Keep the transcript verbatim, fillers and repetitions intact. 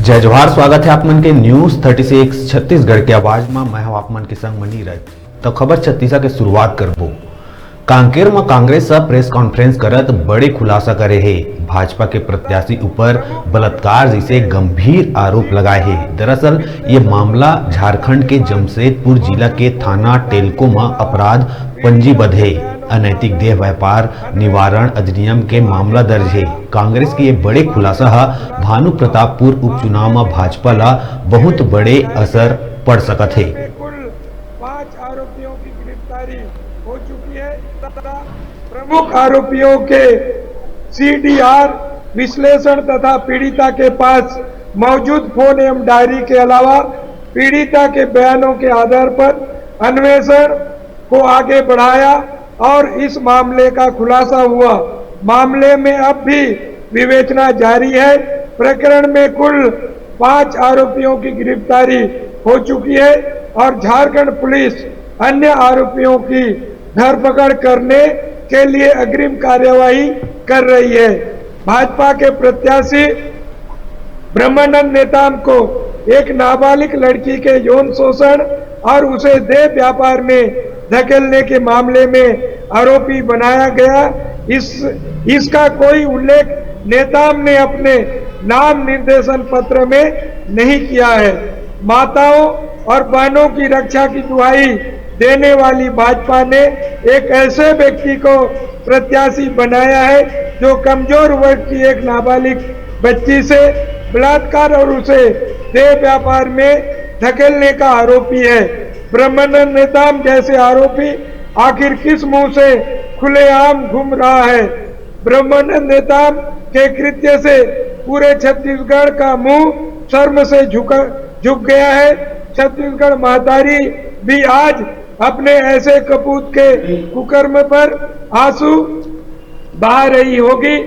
जय जोहार, स्वागत है आप मन के न्यूज़ थर्टी सिक्स छत्तीसगढ़ के आवाज में। मैं हूं आप मन के संग मनीरज। तो खबर छत्तीसा के शुरुआत करबो। कांकेर म कांग्रेस ह प्रेस कॉन्फ्रेंस करत बड़े खुलासा करे हे। भाजपा के प्रत्याशी ऊपर बलात्कार जैसे गंभीर आरोप लगाए हे। दरअसल ये मामला झारखंड के जमशेदपुर जिला के थाना टेलको म अपराध पंजीबद्ध हे। अनैतिक देह व्यापार निवारण अधिनियम के मामला दर्ज हे। कांग्रेस के ये बड़े खुलासा ह भानु प्रतापपुर उपचुनाव म भाजपा ला बहुत बड़े असर पड़ सकत हे। कुल पांच आरोपियों की गिरफ्तारी हो चुकी है तथा प्रमुख आरोपियों के सीडीआर विश्लेषण तथा पीड़िता के पास मौजूद फोन एवं डायरी के अलावा पीड़िता के बयानों के आधार पर अन्वेषण को आगे बढ़ाया और इस मामले का खुलासा हुआ। मामले में अब भी विवेचना जारी है। प्रकरण में कुल पांच आरोपियों की गिरफ्तारी हो चुकी है और झारखंड पुलिस अन्य आरोपियों की धरपकड़ करने के लिए अग्रिम कार्यवाही कर रही है। भाजपा के प्रत्याशी ब्रह्मानंद नेताम को एक नाबालिग लड़की के यौन शोषण और उसे देह व्यापार में धकेलने के मामले में आरोपी बनाया गया। इस इसका कोई उल्लेख नेताम ने अपने नाम निर्देशन पत्र में नहीं किया है। माताओं और बहनों की रक्षा की दुहाई देने वाली भाजपा ने एक ऐसे व्यक्ति को प्रत्याशी बनाया है जो कमजोर वर्ग की एक नाबालिग बच्ची से बलात्कार और उसे देह व्यापार में धकेलने का आरोपी है। ब्रह्मानंद नेताम जैसे आरोपी आखिर किस मुंह से खुलेआम घूम रहा है? ब्रह्मानंद नेताम के कृत्य से पूरे छत्तीसगढ़ का मुंह शर्म से झुका झुक गया है। छत्तीसगढ़ महतारी भी आज अपने ऐसे कपूत के कुकर्म पर आंसू बहा रही होगी।